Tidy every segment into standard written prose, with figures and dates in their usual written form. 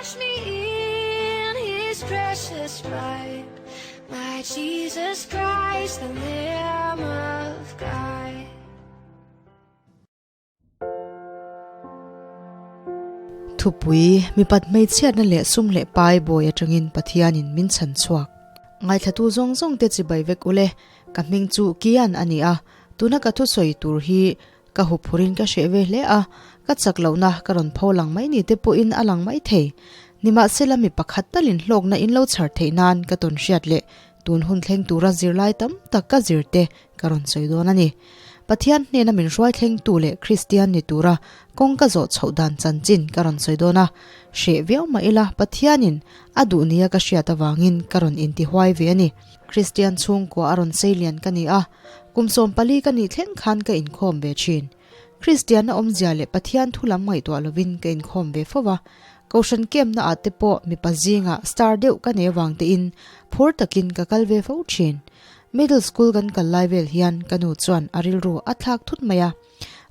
Wash me in his precious blood, my Jesus Christ, the Lamb of God. Thupui, Mipat hmeichhiatna leh sum leh pai bawi atangin Pathianin min chhan chhuak. Ngaithlatu zawng zawng te chibai vek ule, ka hming chu Kian a ni a, tuna ka thusawi tur hi Ka hup phurin ka hreh ve hle a, ka chak lohna ka rawn pho lang mai ni te pawhin a lang mai thei. Nimahsela mi pakhat talin hlawkna in lo chhar theih nan ka tawn hriat leh tun hun thleng tura zirlai tam tak ka zir te ka rawn sawi dawn a ni. Pathian hnena min hruai thlengtu leh Kristian ni tura kawng ka zawh chhoh dan chanchin ka rawn sawi dawn a. Hreh viau mah ila Pathianin a duh nia ka hriat avangin ka rawn intihuai ve a ni. Kristian chhungkua a rawn seilian ka ni a. Kum 14 ka nih thleng khan ka inkhawm ve thin. Kristianna awmzia leh Pathian thu lam ngaihtuah lovin ka inkhawm ve fo va. Kohhran kemna ah te pawh mipa zingah star deuh ka nei avang tein phur takin ka kal ve fo thin. Middle school kan kal lai vel hian ka nu chuan a rilru a thlak thut mai a.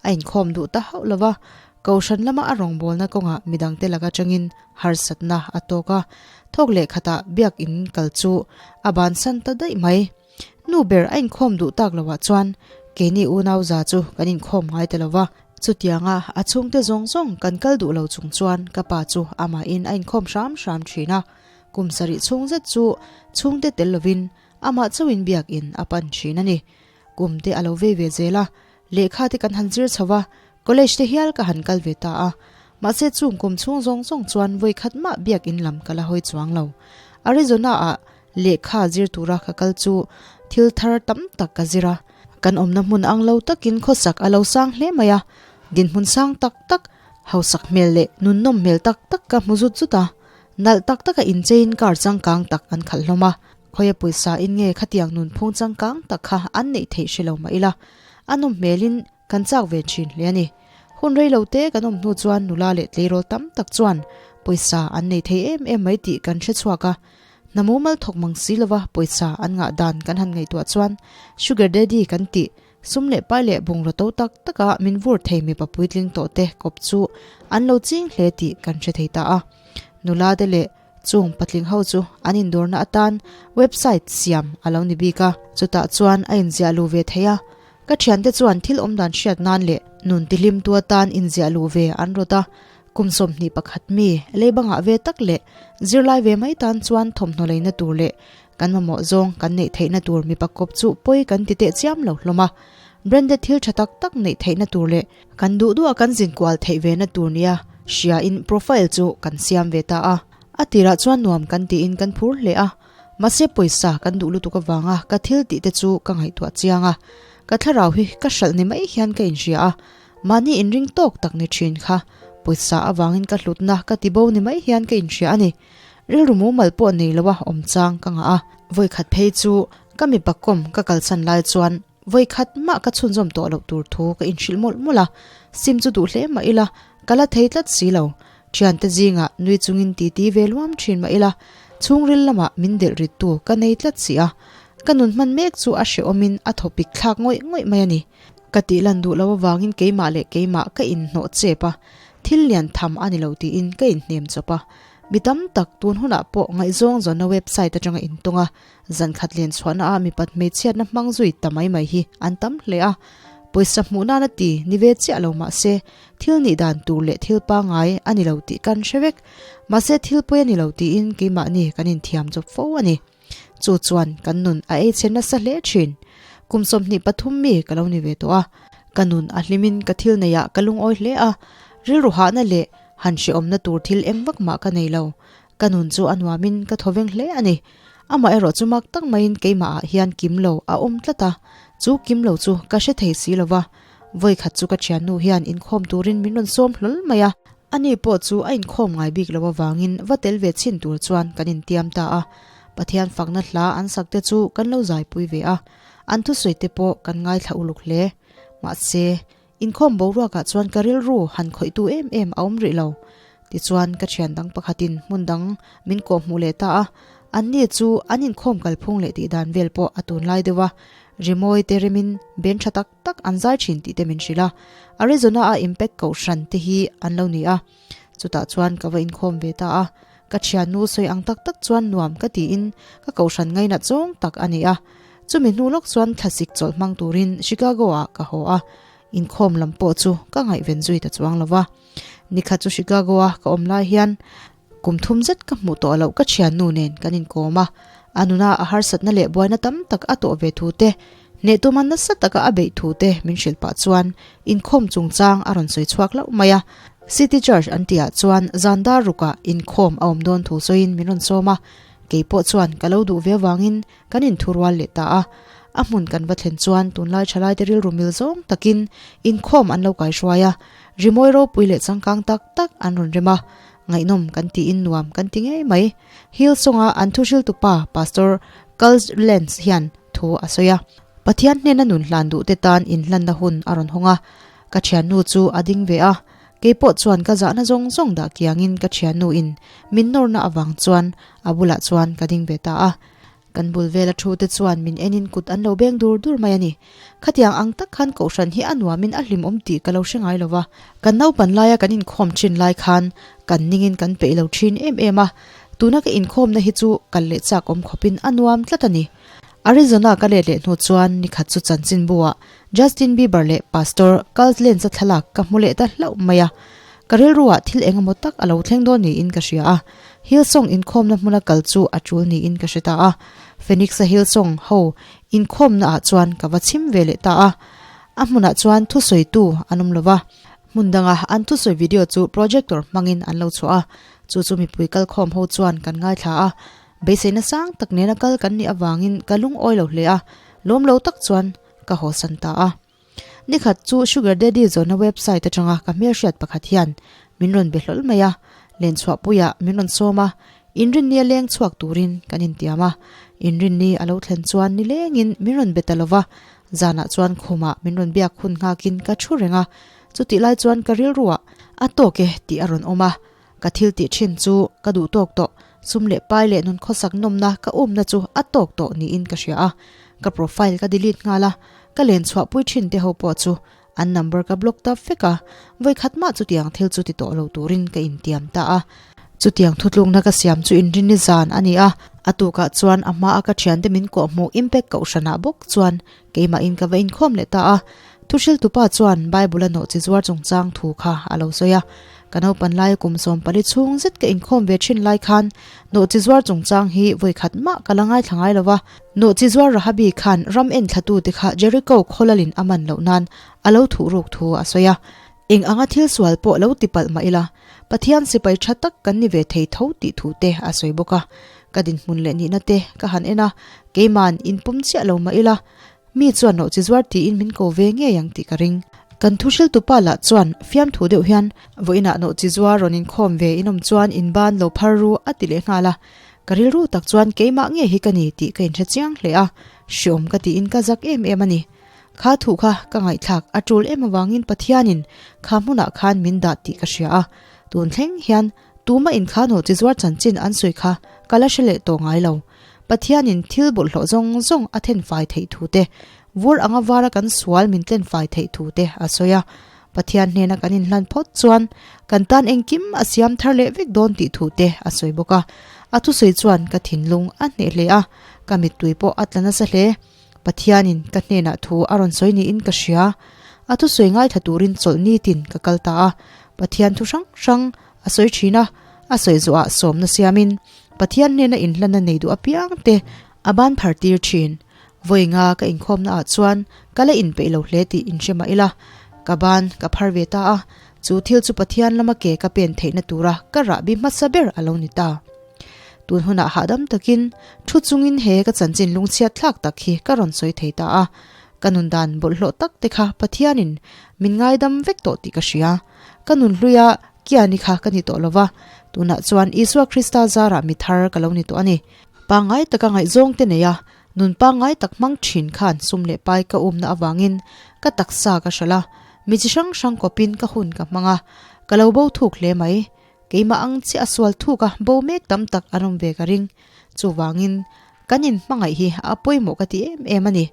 A inkhawm duh ta hauh lo va, Kohhran lama a rawngbawlna kawngah midangte lak atangin harsatna a tawk a. Thawk leh khatah biakin kal chu a bansan ta daih mai. Nu ber a inkhawm duh tak loah chuan keini unau za chu kan inkhawm ngai ta lo va. Chutianga a chhungte zawng zawng kan kal duh lo chung chuan ka pa chu amahin a inkhawm hram hram thin a. Kum sarih chhung zet chu chhungte tel lovin amah chauhin biakin a pan thin a ni. Kum te a lo vei ve zel a, lehkha te kan han zir chho va, college te hial ka han kal ve ta a. Mahse chung kum chhung zawng zawng chuan vawikhat mah biakin lam ka la hawi chuang lo. Arizona ah Lehkha zir tura ka kal chu thil thar tam tak ka zir a, kan awmna hmun ang lo takin khawsak a lo sang hle mai a, dinhmun sang tak tak, hausak hmel leh nunnawm hmel tak tak ka hmu zut zut a, nalh tak taka incheiin car changkang tak an khalh hlawm a, khawia pawisa in nge khatiang nunphung changkang tak kha an neih theih hre lo mah ila, a nawm hmelin Kan chak ve thin hle a ni. Hun rei lo te kan awm hnu chuan nula leh tleirawl tam tak chuan pawisa an nei thei em em mai tih kan hre chhuak a. Hna mumal thawk mang si lova pawisa an ngah dan kan han ngaihtuah chuan Sugar Daddy kan tih sum leh pai leh bungraw to tak taka min vur thei mipa puitling tawh te kawp chu an lo ching hle tih kan hre thei ta a. Nula te leh chung patling ho chu an indawrna atan website siam a lo ni bik a, chutah chuan a inziah luh ve thei a. Ka thiante chuan thil awm dan hriat nan leh nun tihlimtu atan inziah luh ve an rawt a, kum 21 mi leibangah ve tak leh zirlai ve mai tan chuan thawmhnaw leina tur leh kan mamawh zawng kan neih theihna tur mipa kawp chu pawi kan ti teh chiam lo hlawm a. Branded thil tha tak tak neih theihna tur leh kan duh duha kan zinkual theih ve na tur nia hriain profile chu kan siam ve ta a. A tirah chuan nuam kan tiin kan phur hle a. Mahse pawisa kan duh lutuk avanga ka thil tih te chu ka ngaihtuah chiang a, ka thlarau hi ka hralh ni mai hian ka inhria a, mahni inring tawk tak ni thin kha pawisa avangin ka hlutna ka ti bo ni mai hian ka inhria a ni. Rilru mumal pawh nei loa awm chang ka ngah a, vawikhat phei chu ka mipa kawm ka kalsan lai chuan vawikhat mah ka chhunzawm tawh loh tur thu ka inhrilh mawlh mawlh a, sim chu duh hle mah ila ka la thei tlat si lo. Thiante zingah nui chungin titi ve luam thin mah ila, chhungril lamah min delh rittu ka nei tlat si a, ka nun hman mek chu a hrehawmin a thawpik thlak ngawih ngawih mai a ni. Ka tih lan duh loh avangin keimah leh keimah ka inhnawh chep a, thil lian tham a ni lo tiin ka inhnem chawp a. Mi tam tak tun hunah pawh ngaihzawng zawnna website atanga intawng a, Zan khat len chhuahna ah mipat hmeichhiatna hmang zui ta mai mai hi an tam hle a, pawisa hmuh nana ti ni ve chiah lo mahse thil nih dan tur leh thil pangai a ni lo tih kan hre vek. Mahse thil pawi a ni lo tiin keimahni kan inthiam chawp fo a ni. Chu chuan kan nun a ei chhe nasa hle thin. Kum 23 mi ka lo ni ve tawh a, ka nun a hlimin ka thil neihah ka lungawi hle a, rilru hahna leh han hrehawmna tur thil eng vak mah ka nei lo. Ka nun chu a nuamin ka thaw veng hle a ni. Amaherawh chu mak tak maiin keimahah hian kim lo a awm tlat a, chu kim lo chu ka hre thei si lo va. Vawikhat chu ka thiannu hian inkhawm turin min rawn sawm hlawl mai a, ani pawh chu a inkhawm ngai bik lo avangin va tel ve chhin tur chuan kan intiam ta a. Pathian fakna hla an sak te chu kan lo zaipui ve a, an thusawi te pawh kan ngaithla uluk hle. Mahse, Inkhawm boruakah chuan ka rilru han khawihtu em em a awm rih lo. Tichuan ka thian dang pakhatin hmun dang min kawhhmuh leh ta a, anni chu an inkhawm kalphung leh tih dan vel pawh a tunlai deuh a, rimawi te remin ben tha tak tak an zai thin tih te min hrilh a, Arizona a Impact Kohhran te hi an lo ni a. Chutah chuan ka va inkhawm ve ta a, ka thiannu sawi ang tak tak chuan nuam ka tiin ka kohhran ngainat zawng tak a ni a. Chumi hnu lawk chuan thlasik chawlh hmang turin Chicago ah ka haw a, inkhawm lam pawh chu ka ngaihven zui ta chuang lo va. Nikhat chu Chicago a ka awm lai hian kum thum zet ka hmuh tawh loh ka thiannu nen kan inkawm a, a nuna a harsatna leh buaina tam tak a tawh ve thu te, hneh tuma nasa taka a beih thu te min hrilh pah chuan inkhawm chungchang a rawn sawi chhuak hlauh mai a. City Church an tihah chuan zan dar rukah inkhawm a awm dawn thu sawiin min rawn sawm a, kei pawh chuan ka lo duh ve avangin kan inthurual leh ta a. A hmun kan va thlen chuan tunlai thalaite rilru mil zawng takin inkhawm an lo kaihruai a, rimawi ropui leh changkang tak tak an rawn rem a, ngaihnawm kan tiin nuam kan ti ngei mai. Hillsong-a an thuhriltupa Pastor Carl Lentz hian thu a sawi a. Pathian hnena nun hlan duhte tan inhlanna hun a rawn hawng a, ka thiannu chu a ding ve a, keipawh chuan ka zahna zawng zawng dah kiangin ka thiannu in min nawrna avang chuan a bulah chuan ka ding ve ta a. Kan bul vela thu te chuan min enin kut an lo beng dur dur mai a ni. Khatiang ang tak khan kohhran hi a nuamin a hlimawm tih ka lo hre ngai lo va. Kan naupan laia kan inkhawm thin lai khan kan ningin kan peih lo thin em em a, tuna ka inkhawmna hi chu kal leh chak awm khawpin a nuam tlat a ni. Arizona ka let leh hnu chuan nikhat chu chanchinbu-ah Justin Bieber leh Pastor Carl Lentz-a thlalak ka hmu leh ta hlauh mai a. Ka rilruah thil eng emaw tak a lo thleng dawn niin ka hria a, Hillsong inkhawmna hmuna kal chu a tul niin ka hre ta a. Phoenix-a Hillsong ho inkhawmna ah chuan ka va chhim ve leh ta a. A hmunah chuan thusawitu an awm lo va, hmun danga an thusawi video chu projector hmangin an lo chhuah a, chu chu mipui kalkhawm ho chuan kan ngaithla a. Beiseina sang tak nena kal kan nih avangin ka lungawi lo hle a, lawm lo tak chuan ka hawsan ta a. Nikhat chu Sugar Daddy zawnna website atanga ka hmelhriat pakhat hian min rawn be hlawl mai a, lenchhuahpuiah min rawn sawm a, inrinni a leng chhuak turin kan intiam a. Inrinni a lo thlen chuan nilengin min rawn be ta lo va, zanah chuan khumah min rawn biak hun nghakin ka thu reng a, chutih lai chuan ka rilruah a tawk e tih a rawn awm a, Ka thil tih thin chu ka duh tawk tawh, sum leh pai leh nun khawsak nawmna ka umna chu a tawk tawh niin ka hria a. Ka profile ka delete nghal a, ka len chhuahpui thin te ho pawh chu an number ka block ta vek a, vawikhat mah chutiang thil chu ti tawh lo turin ka intiam ta a. Chutiang thutlukna ka siam chu inrinni zan a ni a, a tukah chuan a hmaa ka thiante min kawhhmuh Impact kohhranah bawk chuan keimahin ka va inkhawm leh ta a. Thuhriltupa chuan Bible a nawhchi zuar chungchang thu kha a lo sawi a. Ka naupan laia kum 40 chhung zet ka inkhawm ve thin lai khan nawhchi zuar chungchang hi vawi khat mah ka la ngaithla ngai lo va. Nawhchi zuar Rahabi khan ram en thlatute kha Jericho khawlalin a man loh nan a lo thuh ruk thu a sawi a. Eng anga thil sual pawh lo ti palh mah ila, Pathian sipai tha tak kan ni ve thei tho tih thu te a sawi bawk a. Ka dinhmun leh nihna te ka han en a, keima'n inpawm chiah lo mah ila, Mi chuan nawhchi zuar tiin min ko ve ngei ang tih ka ring. Kan thuhriltupa lah chuan fiamthu deuh hian vawiinah nawhchi zuar rawn inkhawm ve inawm chuan in ban lo phar ru a ti leh nghal a. Ka rilru tak chuan keimah ngei hi ka ni tih ka inhre chiang hle a, hreawm ka tiin ka zak em em a ni. Kha thu kha ka ngaihthlak a tul em avangin Pathianin kha hmunah khan min dah tih ka hria a, tun thleng hian tuma inkha nawhchi zuar chanchin an sawi kha ka la hre leh tawh ngai lo. Pathianin thil bawlhhlawh zawng zawng a thenfai theih thu te, vur anga vara kan sual min tlenfai theih thu te a sawi a. Pathian hnena kan inhlan phawt chuan kan tan engkim a siam thar leh vek dawn tih thu te a sawi bawk a. A thusawi chuan ka thinlung a hneh hle a, ka mittui pawh a tla nasa hle. Pathianin ka hnenah thu a rawn sawi niin ka hria. A thusawi ngaithla turin chawlh nitin ka kal ta a. Pathian thu hrang hrang a sawi thin a, a sawi zawhah sawmna siamin Pathian hnena inhlanna nei duh apiang te a ban phar tir thin. Vawi nga ka inkhawmna ah chuan ka la inpeih lo hle tih inhre mah ila, ka ban ka phar ve ta a, chu thil chu Pathian lama ke ka pen theihna tura ka rahbi hmasa ber a lo ni ta. Tun hunah hahdam takin thu chungin he ka chanchin lungchhiat thlak tak hi ka rawn sawi thei ta a, ka nun dan bawlhhlawh tak te kha Pathianin min ngaidam vek tawh tih ka hria. Ka nun hluia Kiani kha ka ni tawh lo va, tunah chuan Isua Krista zarah mi thar ka lo ni tawh a ni. Pangngai taka ngaihzawng te nei a, nun pangngai tak hmang thin khan sum leh pai ka umna avangin ka taksa ka hralh a, mi chi hrang hrang kawpin ka hun ka hmang a, ka lo bo thuk hle mai. Keimah ang chiah a sual thuk a, bo mek tam tak an awm ve ka ring. Chuvangin, kan inhmangaih hi a pawimawh ka ti em em a ni.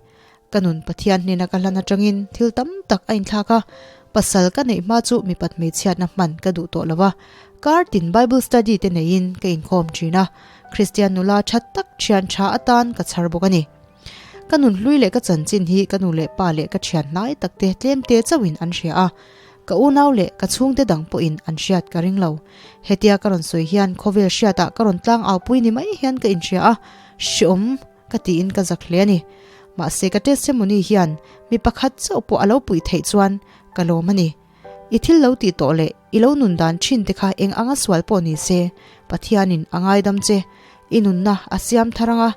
Ka nun Pathian hnena ka hlan atangin thil tam tak a inthlak a, pasal ka neih hma chu mipat hmeichhiatna hman ka duh tawh lo va. Kar tin Bible study te neiin ka inkhawm thin a, Kristian nula tha tak thian tha atan ka chhar bawk a ni. Ka nun hlui leh ka chanchin hi ka nu leh pa leh ka thian hnai tak te tlem te chauhin an hria a, ka unau leh ka chhungte dang pawhin an hriat ka ring lo. Hetia ka rawn sawi hian khawvel hriatah ka rawn tlang au pui ni mai hian ka inhria a, hreawm ka tiin ka zak hle a ni. Mahse ka testimony hian mi pakhat chauh pawh a lo puih theih chuan ka lawm a ni. I thil lo tih tawh leh i lo nun dan thin te kha eng anga sual pawh ni se, Pathianin a ngaidam che, i nunna a siam thar anga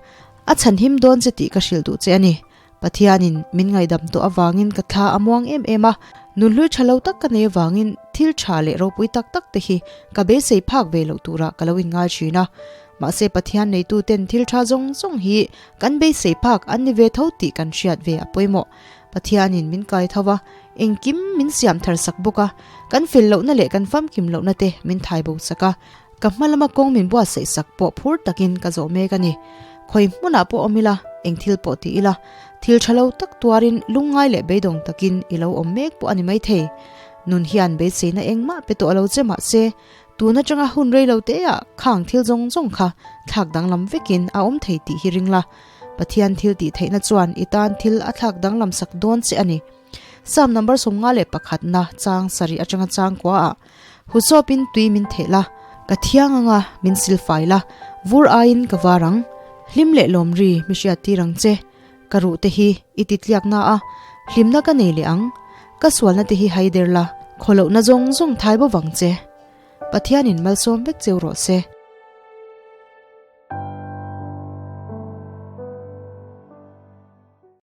a chhanhim dawn che tih ka hrilh duh che a ni. Pathianin min ngaidam tawh avangin ka thla a muang em em a, nunhlui tha lo tak ka nei avangin thil tha leh ropui tak tak te hi ka beisei phak ve loh turah ka lo inngai thin a. Mahse Pathian neituten thil tha zawng zawng hi kan beisei phak an ni ve tho tih kan hriat ve a pawimawh. Pathianin min kai tho va, engkim min siam thar sak bawk a, kan fel lohna leh kan famkim lohna te min thai bo sak a, ka hma lama kawng min buatsaih sak pawh phur takin ka zawh mek a ni. Khawi hmunah pawh awm ila, eng thil pawh ti ila, thil tha lo tak tuarin lungngai leh beidawng takin i lo awm mek pawh a ni maithei. Nun hian beiseina engmah pe tawh lo che mahse, tun atanga hun rei lo teah khang thil zawng zawng kha thlak danglam vekin a awm thei tih hi ring la. Pathian thil tih theihna chuan i tan thil a thlak danglam sak dawn che a ni. Psalm number 51 na chang sarih atanga chang kuaah, Husawpin tui min theh la, ka thiang anga min silfai la, vur aiin ka var ang. Hlim leh lawm ri mi hriat tir ang che, ka ruh te hi i ti tliak na a, hlimna ka nei leh ang. Ka sualna te hi haider la, khawlohna zawng zawng thai bo vang che. Pathianin malsawm vek cheu rawh se.